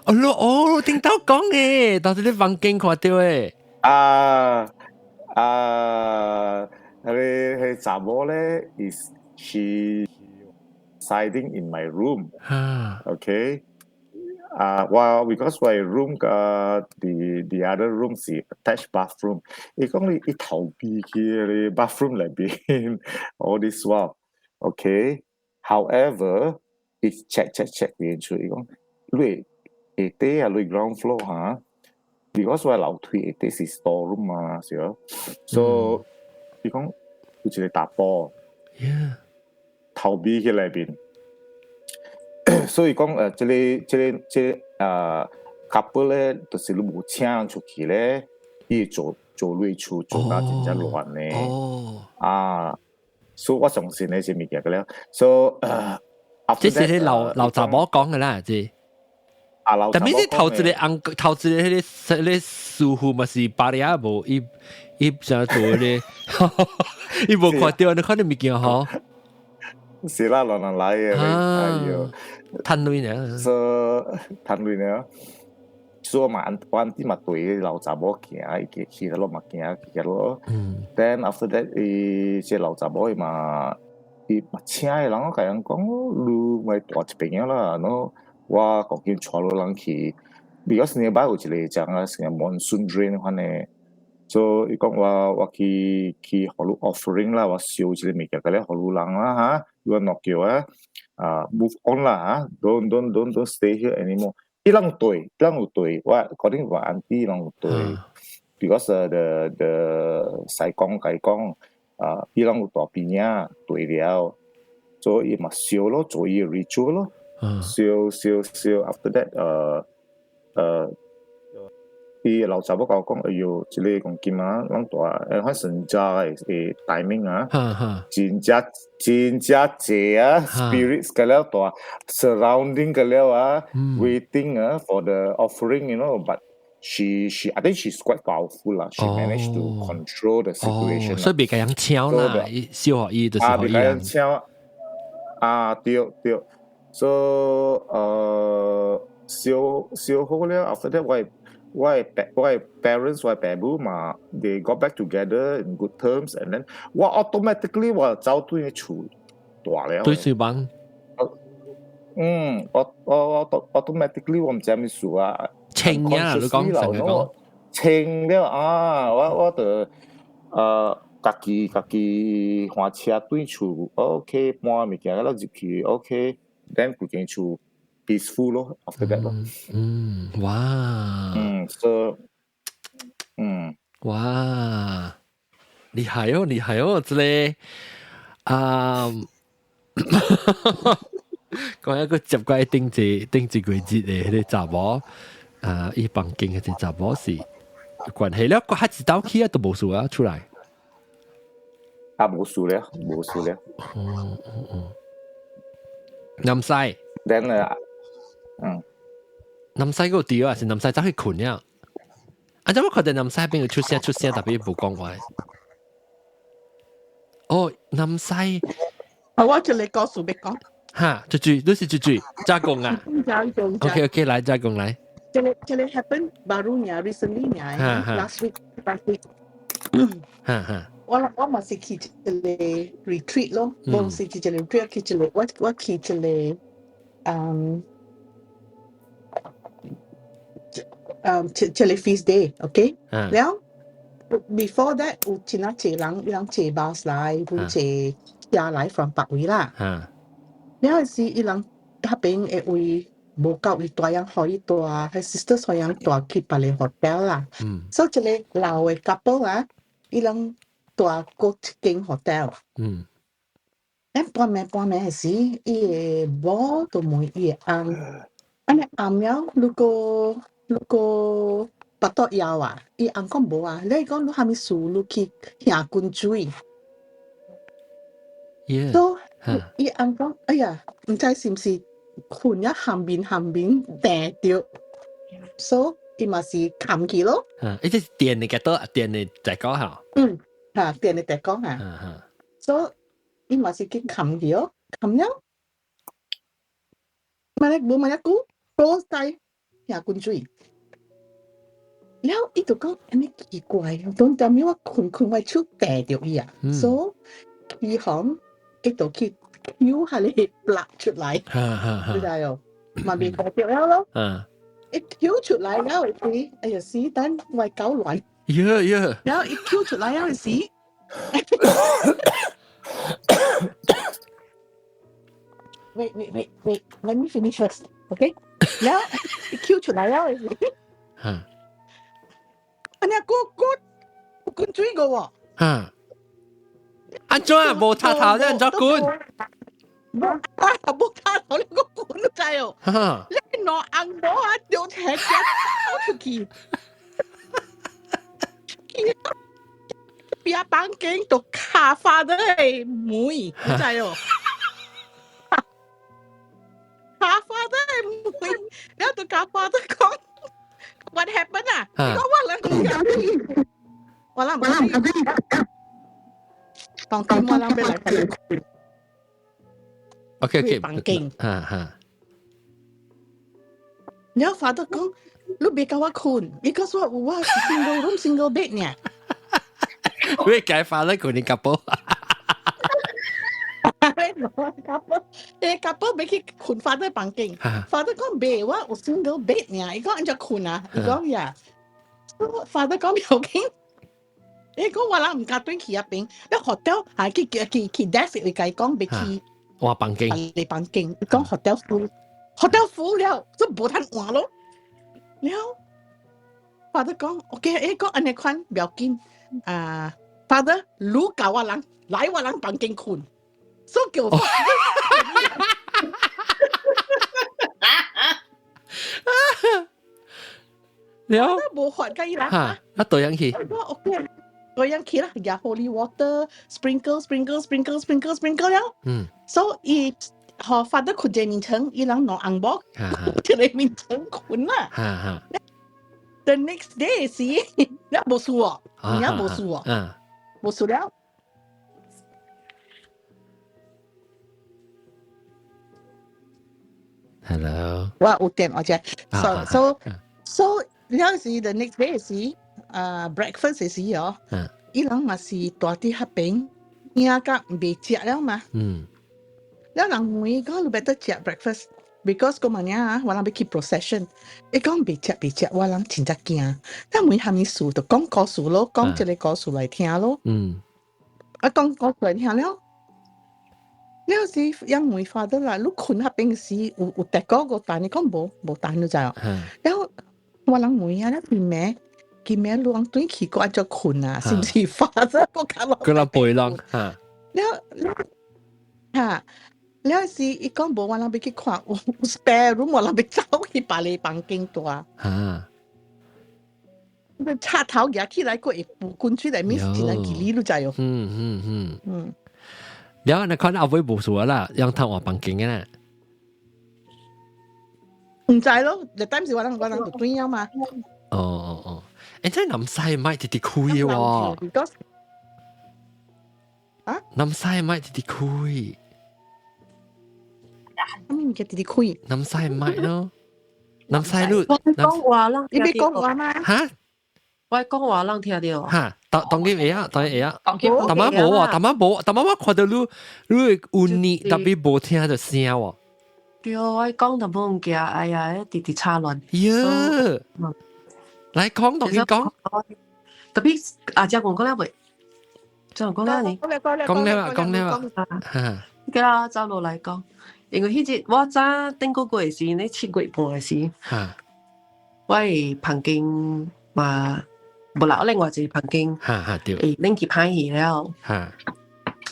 哦，哦，聽到講嘅，到底你房間看著的。啊啊，彼個彼個查某咧，is she residing in my room. Okay. 我 because 我 room 佮 the other room 是 attached bathroom。伊講你伊逃避去你 bathroom 裏邊 all this while。Okay. However，伊 check check check 變出伊講你下底啊，你 ground floor 嚇。because 我樓梯下底是 store room 嘛，是咯。So 伊講有一個查埔。 逃避去內邊，所以講這個這個這個couple 咧，就是你無請人出去咧，伊會做做類厝做甲真正亂咧。啊，所以我相信呢是物件個了。所以這是你老老查某講的啦，這。啊老但係你頭一個翁頭一個彼個師傅嘛是巴里亞無，伊伊想做咧，伊無看著你看到物件吼。是啦，亂人來嘅，哎喲，趁鐳呢？所趁鐳呢？所以嘛，我啲嘛對老查某行，伊去去落嘛行去咯。Then after that，伊這老查某伊嘛，伊嘛請的人我共人講，你咪大一邊啦，喏，我趕緊帶落人去，because nearby 有一個講啊，成個 monsoon drain 款的。所以伊講我我去去予你 offering 啦，我燒一個物件，佮你予你人啦嚇，你落橋啊，啊 move on 啦嚇，don't stay here anymore。伊人對，伊人有對，我可能我 auntie 人有對，because the 西公共伊講，啊，伊人有大邊仔對了，所以伊嘛燒咯，做伊 ritual 咯，燒燒燒，after that，伊老查某共我講，哎喲，這個講金啊，攏大，反正家的 timing 啊，真正真正濟啊，spirits 個了大，surrounding 個了啊，waiting 啊 for the offering，but she I think she's quite powerful 啦，she managed to control the situation。所以袂共人搶啦，燒予伊就是啊，袂共人搶啊，對對，所以燒燒好了，after that 我 parents 我爸母嘛，they got back together in good terms and then 我 automatically 我走對厝大了。對水房。嗯，我我我 automatically 我毋知啥物事啊。清啊，你講成日講。清了啊！我我就家己家己換車對厝，OK 搬物件了入去，OK，then 規間厝 peaceful 咯，after that 咯。嗯，哇。嗯，so，嗯，哇，厲害哦，厲害哦，這個啊，講一個接過頂一頂一個月的彼個查某，啊，伊房間的這查某是關係了，佢一道去啊都無事啊出來。啊，無事了，無事了。哦哦哦，南西，then 啊，嗯，南西嗰個地啊，是南西走去睏了。啊，怎麼看到南西邊個出聲出聲，特別無講話？哦，南西，啊，我就嚟告訴你講。哈，豬豬，你是豬豬，加工啊？OK OK，來加工來。這個 happen baru 呢，recently 呢，last week last week。哈哈。我我嘛是去一個 retreat 咯，無是去一個 retreat，去一個我我去一個嗯嗯一一個 feast day，OK？了 before that 有真啊濟人，伊人坐 bus 來，有坐車來 from 別位啦。了時伊人彼邊的位無夠伊大樣，予伊蹛，彼 sister 予人蹛去別个 hotel 啦。所以一個老的 couple 啊，伊人蹛閣一間 hotel。咱半暝半暝時，伊的某就問伊的翁，按呢暗了，如果如果腹肚枵啊，伊翁講無啊，你講你啥物事，你去行滾水。所以伊翁講，哎呀，毋知是毋是睏啊含面含面掟著，所以伊嘛是冚去咯。啊，伊這是電的嘅多，電的在講哈。嗯，嚇，電的在講啊。所以伊嘛是去冚去哦，冚了，嘛咧無嘛一久，倒晒行滾水。了伊就講按呢奇怪，當踮我睏睏我手掟著伊啊，所以伊行伊就去揪彼个 plug 出來，你知哦？嘛未掟著了咯。一揪出來了時，哎呀死等我搞亂。呀呀！然後一揪出來了時，wait wait wait wait, let me finish first, okay？然後一揪出來了時，按呢個個滾水個喎。嚇！按怎啊？無插頭，你按怎滾？無啊！無插頭，你個滾都知哦。你兩翁某啊，丟車走出去，去邊房間就卡發的門，你知哦？卡發的門，然後就卡發，我人講我人唔當天我人欲來 OK， 房間。哈哈。然後 father 講，你別共我睏，伊講說有我 single room single bed 呢。你解 father 睏你 couple。 couple，couple 欲去睏 father 房間，father 講袂，我有 single bed 呢，伊講按怎睏啊？伊講呀，father 講無要緊。伊講我人毋敢轉去遐邊，你 hotel 還去去去 desk 會共伊講欲去。換房間。你房間，伊講 hotel full，hotel full 了，這無通換咯。了，father 講，OK，伊講按呢款無要緊，啊，father，你共我人來我人房間睏，所以叫。了。無法共伊人。嚇，啊對樣去。我 OK。嗰樣去啦，夾 holy water sprinkle sprinkle sprinkle sprinkle sprinkle 了。嗯。所以予 father 睏一個眠床，伊人兩翁某睏一個眠床睏啦。哈哈。 The next day 時，你無事哦，你無事哦，無事了。 Hello。我有電我知，so so so 了時 the next day 時。啊，breakfast 時哦，伊人嘛是蹛佇彼邊，影甲袂食了嘛。嗯。了人問伊講，你 better 食 breakfast，because 個物啊，我人欲去 procession，伊講袂食袂食，我人真正驚。咱問啥物事就講故事咯，講一個故事來聽咯。嗯。啊，講故事來聽了，了時伊問 father 啦，你睏彼邊時有有跌過個單？伊講無無單，你知哦。了我人問啊，你咩？今暝你往轉去閣按怎睏啊？是毋是發生閣較落？閣落背浪嚇。了了嚇，了時伊講無，我人欲去看有 spare room，我人欲走去別個房間蹛。嚇！插頭舉起來，閣會布滾出來，面是真吉利，你知哦？嗯嗯嗯嗯。了，你看阿妹無事啦，讓他換房間嘅啦。毋知咯，就當時我人就轉了嘛。哦哦哦。欸，真係南西咪直直開喎！啊？南西咪直直開。啥物物件直直開？南西咪咯，南西路。我講話人，你欲講話嗎？嚇？我講話人聽著。嚇？當當然會啊，當然會啊。但媽無啊，但媽無，但媽我看到你你有呢，特別無聽著聲喎。對，我講淡薄物件，哎呀，直直插亂。喲。來講，同你講。特別阿姐講講了未？講講了呢？講了講了。嚇！叫我走落來講，因為彼日我早頂個月時，咧7月半時，我的房間嘛無啦，我另外一個房間，對，會冷氣歹去了，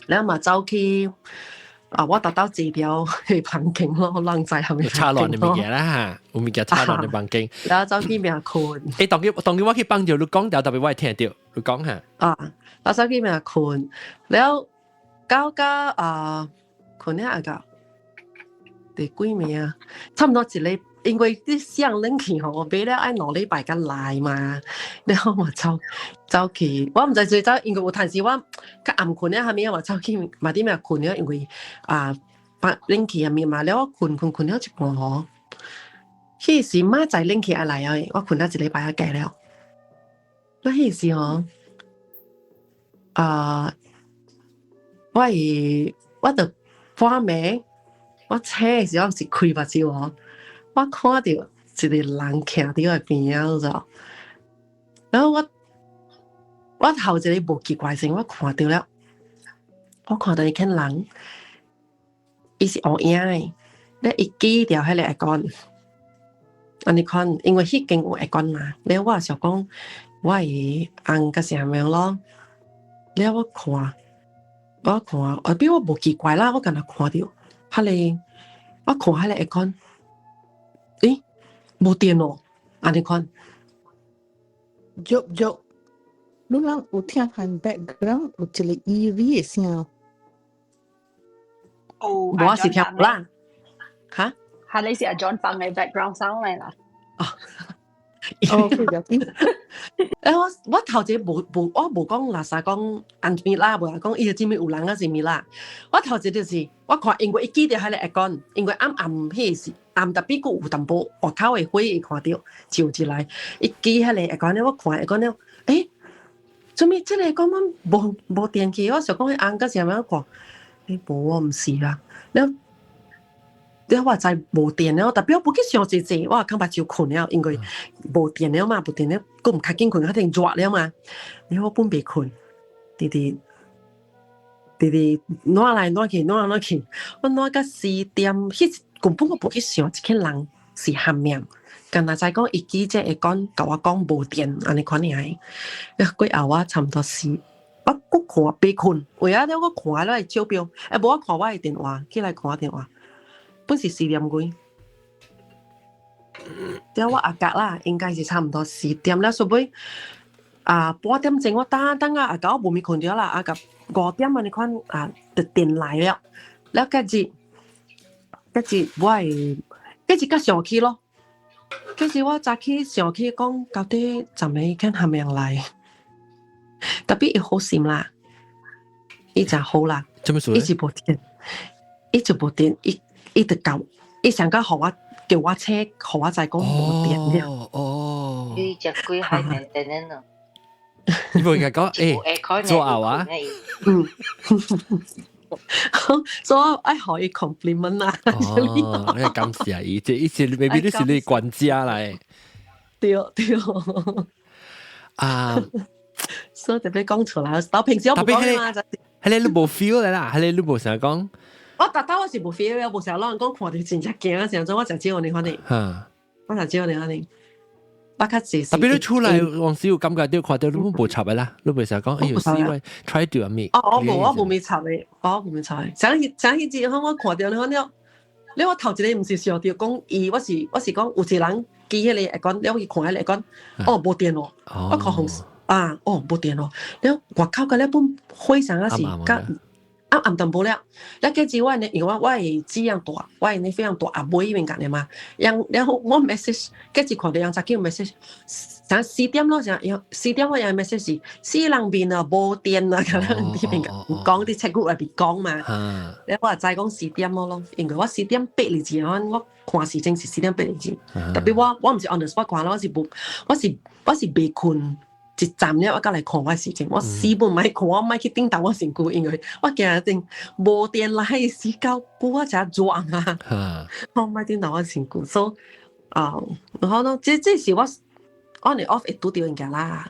了嘛走去啊，我特登坐掉去房間咯，人知係咪？插亂的物件啦，有物件插亂的房間。然後走去名睏。欸，當佢我去幫著你講掉，特別我會聽著，你講下。啊，我走去名睏，了到到啊，睏了啊到第幾暝啊？差唔多一禮，因為啲上冷氣吼，我買了愛2禮拜才來嘛，然後嘛走去，我毋知做走，因為有陣時我較暗睏了，蝦米嘛走去嘛佇遐睏了，因為啊，冷氣蝦米嘛，了我睏了一半吼，彼時明仔冷氣愛來啊，我睏了一禮拜仔過了，那彼時吼，啊，我著半暝，我醒的時候是開目睭吼。我看著一個人徛佇我邊仔，你知無？然後我頭一個無奇怪性，我看著了，我看著伊個人，伊是烏影的，咧伊記著彼個 aircon，按呢款，因為彼間有 aircon 嘛，了我想講，我的翁甲啥物咯，了我看，後壁我無奇怪啦，我干焦看著，彼個，我看彼個 aircon。欸，無電哦，按呢款。喐喐，你人有聽見 background 有一個 eerie 的聲？哦，我是聽無啦。嚇？係你是阿 John 放嘅 background sound 嚟啦。哦，哦，佢有啲。我頭一無無我無講垃圾講按物啦，無講伊個啥物有人啊啥物啦。我頭一就是我看，因為伊記得彼個 aircon，因為暗暗彼時暗特別閣有淡薄外口的火會看著照入來，伊記彼個 aircon 咧，我看 aircon 了，欸，做物這個 aircon 無無電器？我想講彼紅甲啥物看，欸，無我毋是啦，了。了我知無電了，特別我無去想濟濟，我感覺就睏了，因為無電了嘛，無電了，閣毋較緊睏，較定熱了嘛。了我本袂睏，直直直直挪來挪去，挪來挪去，我挪到4點，彼根本我無去想這個人是蝦物，敢若知講伊記者會講，共我講無電，按呢款爾。了過後我差毋多四，我閣看袂睏，為啊了我看了會照表，欸無我看我的電話，起來看電話。本是4點幾，了我阿甲啦，應該是差毋多四點了，所以啊半點鐘我等等啊，阿甲我無咪睏著啦，阿甲5點按呢款啊，就電來了，了隔日隔日我會隔日較上去咯，隔日我早起上去講到底昨暝看蝦米人來，特別伊好心啦，伊誠好啦，伊是無電，伊就無電，伊。伊就教，伊上甲予我叫我車，予我知講無電了。哦，你食幾海綿等等咯？你無應該講，欸，做後啊？嗯，所以我愛予伊 compliment 啦。哦，你感謝伊，這伊是 maybe 你是你管家來。對對。啊，所以特別講出來，到平時我無講嘛，就係你你無 feel 啦，係你你無想講。我逐兜我是無 feel，我無成日攏人講看著真正驚啊！成種我誠少你反正，我誠少你反正，我較濟。特別你出來往時有感覺到看到你無插的啦，你袂成日講哎呦死喂，try 到咩？哦，我無，我無咪插的，我無咪插的。上上彼次我看著你看了，你我頭一個毋是想著講伊，我是講有一個人記彼個會講，了去看彼個會講，哦無電咯，我看紅啊，哦無電咯，了外口個了本火上啊是甲。暗暗淡薄了，了加之我呢，因為我會這樣大，我的非常大阿妹彼邊講的嘛，然然後我 message，加之看到人早叫 message，啥四點咯，啥四點我有 message 是死人面啊，無電啊，咁樣彼邊講佇 chat group 內邊講嘛，了我就知講四點咯，因為我4點8字，我看時鐘是4點8字，特別我毋是 on the spot 看，我是無，我是袂睏。一站了，我才來看我時鐘，我死本毋愛看，我毋愛去頂頭我身軀，因為我驚陣無電來死到久我才熱啊！我毋愛頂頭我身軀，所以啊，然後呢，這是我 on and off 會拄著物件啦。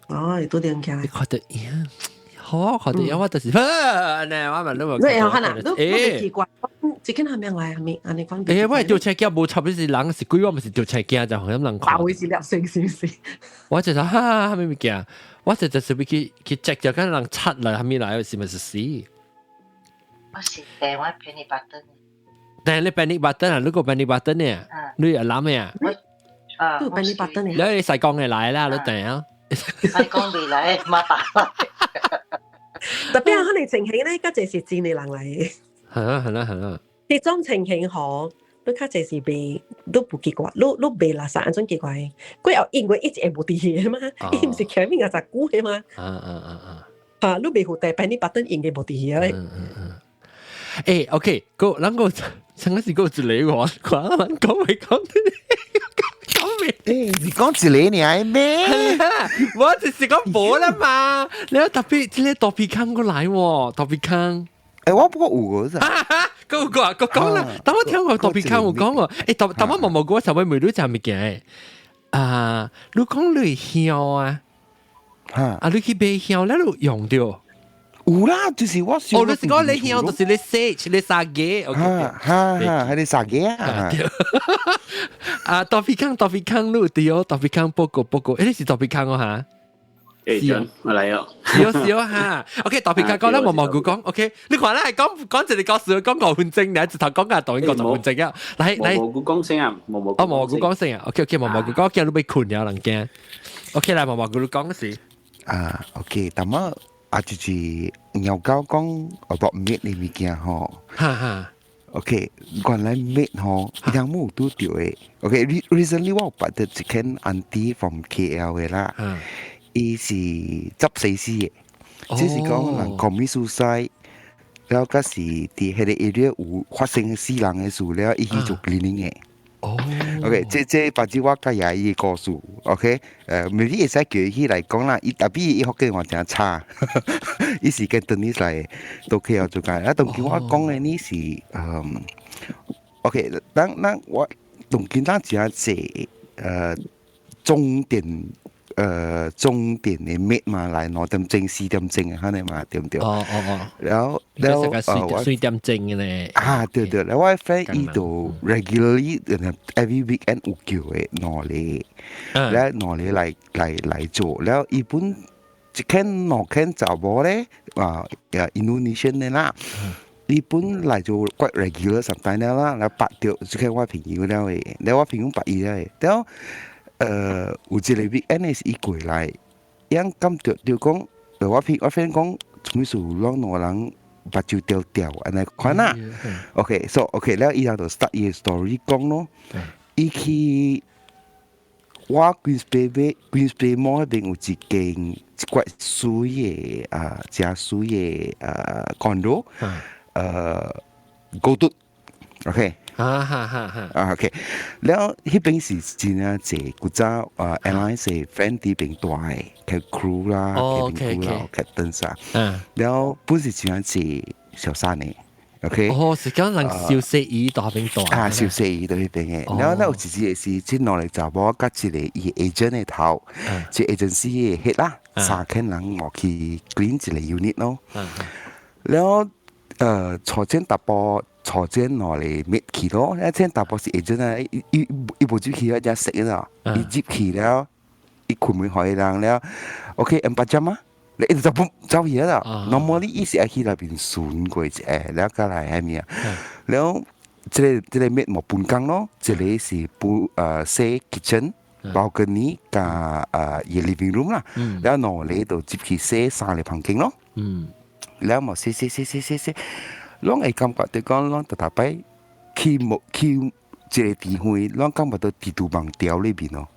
哦，會拄著物件。你看到呀？好，看到呀，我就是，呢，我嘛你無。你會看啊？你奇怪，這間蝦米來蝦米？按呢講。欸，我係吊車鏡無插，是人是鬼，我毋是吊車鏡，就好像人看。包是粒星，是毋是？我就說哈，蝦米物件？我就是要去去 check 就看人插來蝦米來，是毋是死？我是訂我 panic button。但係你 panic button 啊？你個 panic button 呢？你係諗咩啊？啊，你 panic button 你係講嘅來啦，你等啊。細講未來，麻煩。特別可能情形咧，較濟是真嘅人來嘅。係啊係啊係啊。這種情形吼，你較濟是袂，你無奇怪，你袂垃圾按怎奇怪？過後因為一直會無佇嘛，伊毋是前面也十久的嘛。啊，你袂負擔，panic button 應該無佇咧。欸，OK，個咱個上個是個一個我，看咱講未講？講未？欸，你講一個爾咩？我就是講無啦嘛。你特別這個大皮康過來喎，大皮康。欸，我不過有個咋？個個個講啦，當我聽過大皮康有講喎，欸，當我毛毛哥上尾問你隻物件啊，你講你香啊？啊，你去買香，你有用著？有啦，就是我。哦，你是講你香，就是你洗，你殺雞。哈哈，係你殺雞啊！啊，大皮康，大皮康，你對哦，大皮康報告報告，欸，你是大皮康哦哈？欸，準，我來哦。是哦是哦哈。OK，大皮康講啦，毛毛菇講，OK，你看啦，係講講一個故事，講5分鐘，你一頭講個導演50分鐘啊。來來，毛毛菇講先啊，毛毛。哦，毛毛菇講先啊。OK OK，毛毛菇講，驚你欲睏了，人驚。OK，來毛毛菇你講是。啊，OK，但麼啊，就是鳥狗講 about 滅的物件吼。哈哈。OK，原來 maid 吼，伊人冇拄著的。OK，recently 我有捌著一間 auntie from KL 的啦，伊是執死屍的，即是講人 commit suicide，了閣是佇彼个 area 有發生死人的事了，伊去做 cleaning 的。哦，OK，這把子我佮也伊的故事，OK，maybe 會使叫伊起來講啦，伊 tapi 伊福建話誠差，伊是 Cantonese 來的，都 KL 做工。啊，當今我講的呢是，OK，咱我當今咱誠濟鐘點的 maid 嘛，來2點鐘、4點鐘按呢嘛，對毋對？哦哦哦。然後然後4點鐘的咧。啊，對對，然後我 friend 伊就 regularly every weekend 有叫的兩个，了兩个來做，了伊本一間兩間查某咧，啊，Indonesian 的啦。伊本來就 quite regular sometimes 了啦，了捌著這個我朋友了的，了我朋友捌伊了的，了有一个 weekend 是伊過來，伊感覺就講，我 friend 講，啥物事攏兩人目睭條條按呢款啦。OK，so OK，了伊就 start 伊的 story 講咯，伊去我 Queensway Mall 彼邊有一間一塊媠的啊，誠媠的condo，高度，OK。啊哈哈哈！啊 OK，了彼邊是真正濟古早啊，airline 是 friend 佇邊蹛的，cabin crew 啦，cabin crew 啦，captain 啊，了本是真正濟小散的，OK。哦，是講人小細姨佇彼邊蹛。啊，小細姨佇彼邊的，了有一日是這兩个查某佮一個伊 agent 的頭，這 agency 的 head 啦，三個人落去 clean 一個 unit 咯。了坐正淡薄。坐正落嚟搣去咯，一聽淡薄是 agent 啊，伊無入去啊，只食啦，伊入去了，伊開門予人了，OK，empat jam 啊，你一直就嘣走去啦。Normally 伊是愛去內邊巡過一下，了過來係咪啊？了，這個 maid 無分工咯，一个是不洗 kitchen、balcony 佮伊 living room 啦，了兩个就入去洗三个房間咯。了無洗洗洗洗洗洗。攏會感覺就講，攏逐逐擺去無去一个地方，攏感覺到蜘蛛網條裏面咯。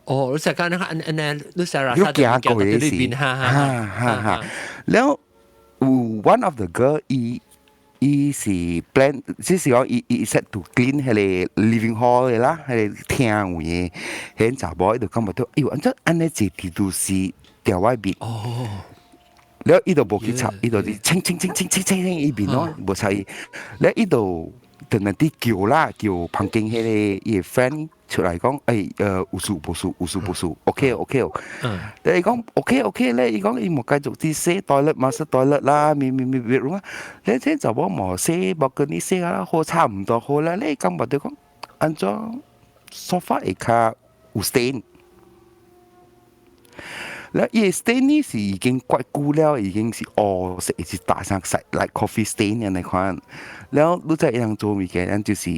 哦，你成講你按按呢，你成日你行過的時，哈哈哈哈。了有 one of the girl，伊是 plan，即是講伊 set to clean 彼个 living hall 的啦，彼个廳位的，彼查某伊就感覺到，哎喲，按怎按呢一蜘蛛絲牢我面。哦。了伊就無去插，伊就是清清清清清清清伊面咯，無插伊。了伊就陣陣啲叫啦，叫旁邊彼个伊个 friend 出來講，有事無事，有事無事，OK OK 哦。你講 OK OK 咧，伊講伊無繼續啲洗 toilet master toilet 啦，咪咪咪 bedroom 啊。你這查某無洗，無跟你洗啊，好差唔多好啦。你感覺到講，按怎 sofa 下跤有 stain。了伊个 stain 呢是已經怪久了，已經是烏色，是打上色，like coffee stain 按呢款。了你知伊人做物件，咱就是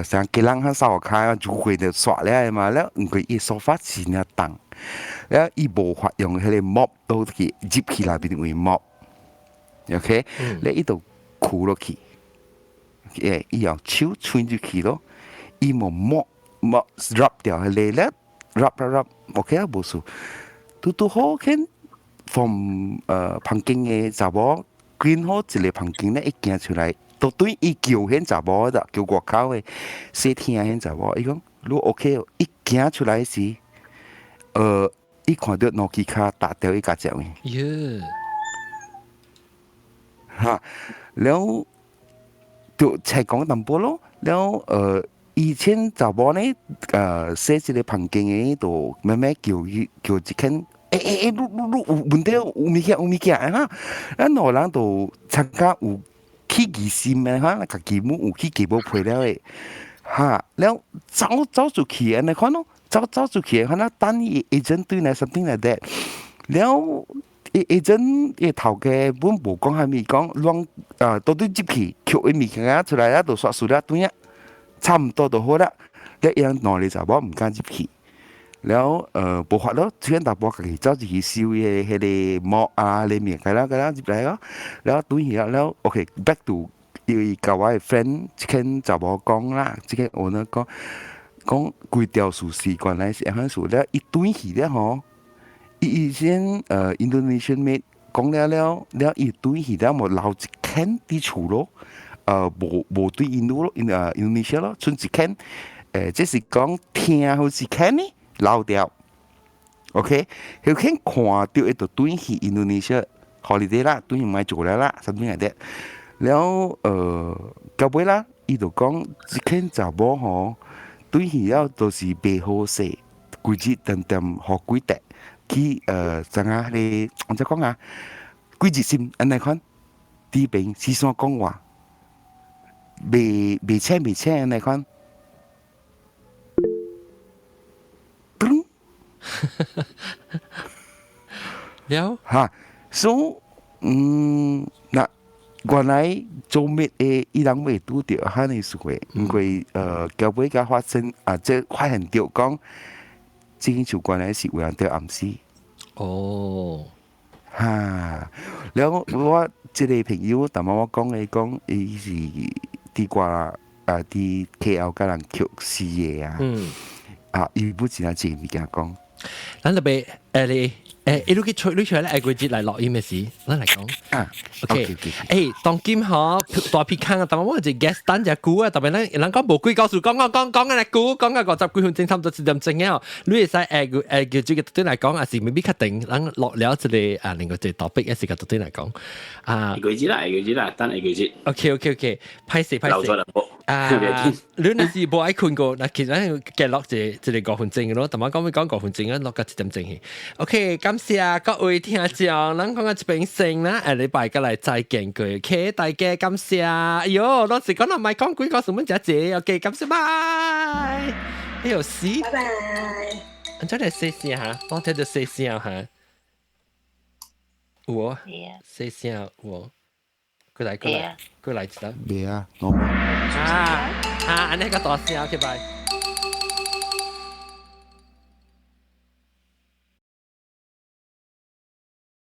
像家人較掃跤，就會就刷了嘛。了毋過伊 sofa 真正重，了伊無法用彼個 mop 倒去入去內面位 mop。OK，了伊就跍落去，伊用手伸入去咯，伊無 mop mop rub 掉彼个了，rub rub rub，OK 啊，無事。拄拄好見 from 旁邊的查某 clean 好一個房間咧，一行出來，都對伊叫彼查某的，叫外口的洗廳彼查某，伊講你 OK 哦，一行出來時，伊看著兩支跤踏著伊家只位。耶！哈，了就才講淡薄咯，了以前查某呢，洗一個房間的，就慢慢叫伊叫一間。你你你有問題，有物件有物件哈，咱兩人就參加有起疑心的哈，家己母有起雞毛皮了的，哈，了走走出去按呢款咯，走走出去，可能等伊 agent 對來 something like that，了 agent 伊頭家本無講啥物，講攏到底入去，抾伊物件出來了，就煞輸了轉啊，差毋多就好啦，了伊人兩个查某毋敢入去。了無法咯，雖然淡薄家己走入去收伊个彼个 mop 啊，裡面個啦個啦入來咯，了轉去了，OK，back to 因為佮我的 friend 這間查某講啦，這間 owner 講講規條事是原來是按款事了，伊轉去了吼，伊以前Indonesian maid 講了了了，伊轉去了無留一間佇厝咯，無無對印度咯，印度尼西亞咯，剩一間，這是講聽好是間呢留掉，OK，彼間看著伊就轉去印度尼西亞 holiday 啦，轉去莫做了啦，something like that。了到尾啦，伊就講這間查某吼，轉去了都是袂好勢，規日定定予鬼趯去怎啊彼個，按怎講啊？鬼日心按呢款，佇邊四散講話，袂袂請袂請按呢款。噔，了哈，所以那原來做 maid 的伊人會拄著遐爾事的，因為後尾才發生啊，這發現著講，這間厝原來是有人佇暗死。哦，哈，了我這個朋友淡薄我講的講，伊是佇外啊，佇 KL 共人抾死的啊。啊，伊本真濟物件講。咱特別你你去吹你出來下個節來錄音的時，咱來講。啊，OK，當今嗬大皮坑啊，但我一 guest 等隻久啊，特別咱人講無幾個數，講講講講啊久，講啊50幾分鐘，差不多一點鐘啊。你會使叫這個對來講，還是未必確定，咱錄了這個啊，另外一個 topic 也是個對來講。啊，下個節啦，下個節啦，等下個節。 OK，歹勢歹勢。啊，你若是無愛睏過，那其實計落一個5分鐘咯，但我講欲講五分鐘啊，落到1點鐘去。OK，感謝各位聽眾，咱講到這邊先啦，下禮拜閣來再見過。OK，大家感謝。哎喲，老實講啦，莫講幾個什麼遮濟，OK，感謝，拜。哎喲，死。拜拜。按怎來細聲哈？我聽著細聲哈。有哦，細聲有哦。過來過來，過來一下。袂啊，我啊啊，按呢較大聲，OK，拜。